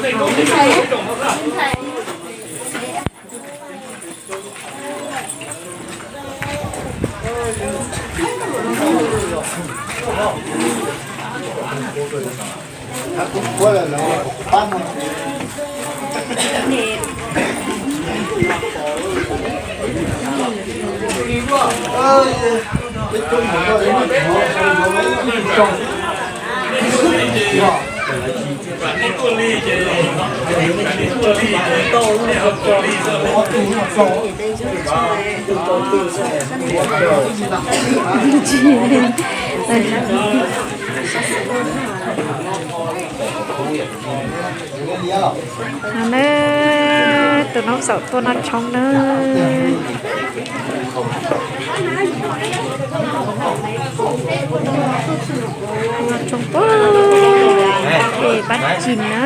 No na, tus noob xaum tuaj noj tshoob na. Noj tshoob puag pem pab tsim na.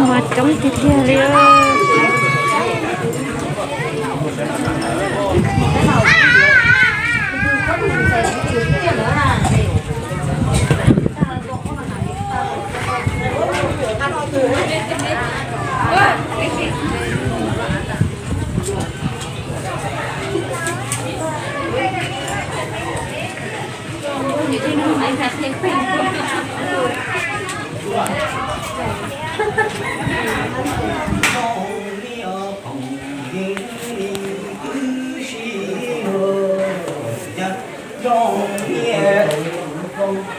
Mas coob tiag tiag li.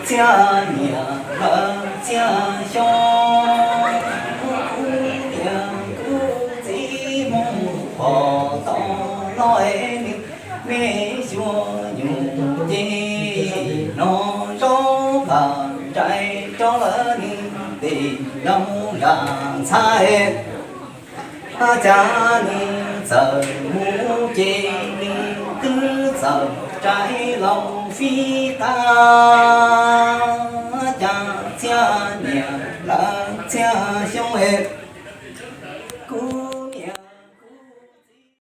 Txiaj niam lawv txiaj xyoo, kuv niam kuv txiv Hmoob pom tau no es nws me xyuas nyuj ces no zaub qas ntsaim rau lawv nws tes no zam ntxhais. Cas nws txawm mus ces nws twb txawm rais laus fij qab, cas txiaj niam lawv